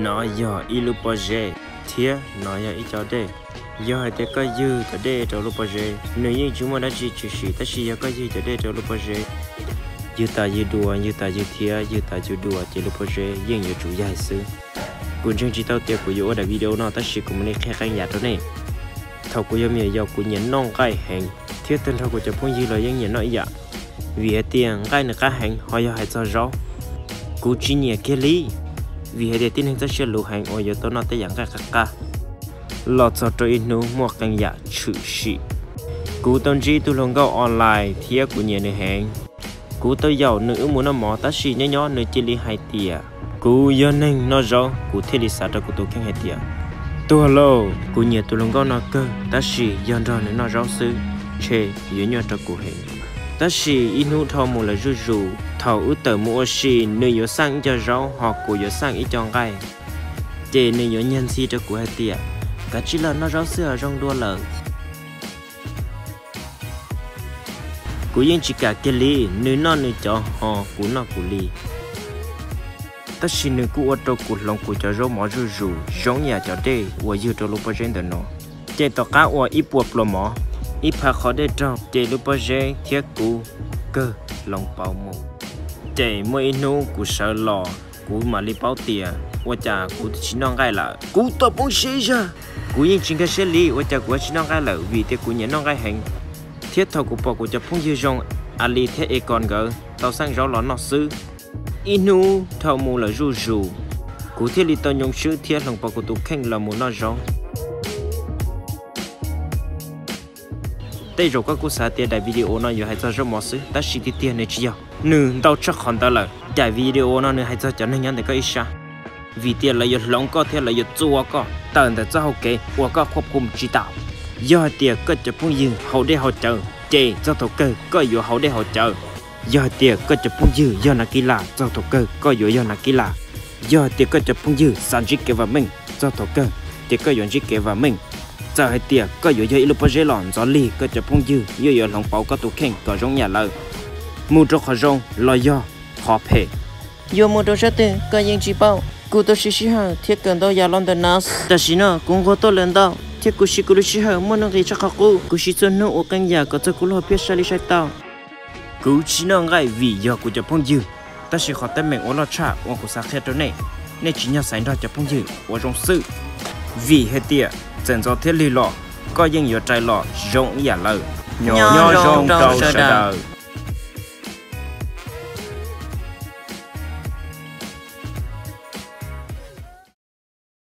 Nov yog ib lub pob zeb thiab nov yog ib co dej. Yog hais tias koj ywg cov dej rau lub pob zeb, nws yeej tsis muaj dab tsi tshwm sim, tab sis yog koj ywg cov dej rau lub pob zeb, ywg tas ywg dua, ywg tas ywg thiab ywg tas ywg dua ces lub pob zeb yeej yuav tsum yaig xwb. Kuv ntseeg tsis tau tias kuv yuav ua daim video no tab sis kuv mam li qhia qee yam rau nej. Thaum kuv yog me nyuam yaus kuv nyiam noj nqaij heev, thiab tag nrho kuv cov phooj ywg los yeej nyiam noj ib yam, vim hais tias nqaij nws qab heev. Ho yog hais txog zaub, kuv tsis nyiam kiag li, vim hais tias tib neeg txoj sia luv heev uas yuav tau noj tej yam nqaij qab qab. Los txog rau ib hnub muaj qee yam tshwm sim. Kuv tau ntsib tus hluas nkauj online thiab kuv nyiam nws heev. Kuv tau yaum nws wb mus noj mov tab sis nyob nyob nws cia li hais tias kuv yog neeg noj zaub, kuv thiaj li xav rau kuv tus kheej hais tias, tuag lauj, kuv nyiam tus hluas nkauj no kawg tab sis yog nrog nws noj zaub xwb, ntshe yuav nyuaj rau kuv heev. Tab sis ib hnub dhau mus lawm zuj zus, thaum wb tawm mus ua si, nws yuav xaj ib co zaub ho kuv yuav xaj ib co nqaij, ces nws yuav nyiag ntxhi rau kuv hais tias, kav tsij los noj zaub xwb os, zoo dua lawm. Kuv yeej tsis kam kiag li, nws noj nws cov ho kuv noj kuv li. Tab sis nws kuj ua rau kuv hloov kuv cov zaub mov zuj zus zoo yam cov dej uas ywg rau lub pob zeb ntawm no. Ces tom qab uas ib puas pluas mov, ib phav qhov dej raug, ces lub pob zeb thiab kuv kawg hloov pauv mus. Ces muaj ib hnub kuv sawv los, kuv mam li paub tias ua cas kuv twb tsis noj nqaij lawm. Kuv tau poob siab zog, kuv yeej tsis nkag siab li ua cas kuv tsis noj nqaij lawm vim tias kuv nyiam noj nqaij heev. Thiab thaum kuv pom kuv cov phooj ywg zoo, Ali thiab Econ nkawd tau xaj zaub los noj xwb. Ib hnub dhau mus lawm zuj zus, kuv thiaj li tau nyoo swb thiab hloov pauv kuv tus kheej los mus noj zaub. Tej zaum koj kuj xav tias daim video no yuav hais txog zaub mov xwb, tab sis tiag tiag nws tsis yog, nws ntau tshaj qhov ntawd lawm. Daim video no nws hais txog cov neeg nyob ntawm koj ib sab, vim tias lawv yuav hloov koj thiab lawv yuav txua koj tawm ntawm txoj hau kev uas koj khuab khum tsis tau. Yog hais tias koj cov phooj ywg haus dej haus cawv, ces txog thaum kawg koj yuav haus dej haus cawv. Yog hais tias koj cov phooj ywg yog nas kis las, txog thaum kawg koj yuav yog nas kis las. Yog hais tias koj cov phooj ywg xav ntsib kev vam meej, txog thaum kawg ces koj yuav ntsib kev vam meej. Txawm hais tias koj yuav yog ib lub pob zeb los ntxov lig koj cov phooj ywg yeej yuav hloov pauv koj tus kheej kom zoo yam lawv, mus rau qhov zoo los yog qhov phem. Yuav mus rau sab twg koj yeej tsis paub. Kuv tau siv sij hawm thiab kawm ntau yam los ntawm no, tam sim no kuv nquag tuaj lawm ntau thiab kuv siv kuv lub sij hawm muaj nuj nqis tshaj qhov qub. Kuv siv txhua hnub ua qee yam kom txog kuv lub hauv phiaj saib li saib tau. Kuv tsis noj nqaij vim yog kuv cov phooj ywg, tab sis qhov teeb meem uas loj tshaj uas kuv xav qhia rau nej, nej tsim nyog xaiv nrog cov phooj ywg uas zoo xwb. Vim hais tias txawm ntxov thiab lig los, koj yeej yuav rais los zoo ib yam lawm. Nyob zoo rau sawv daws.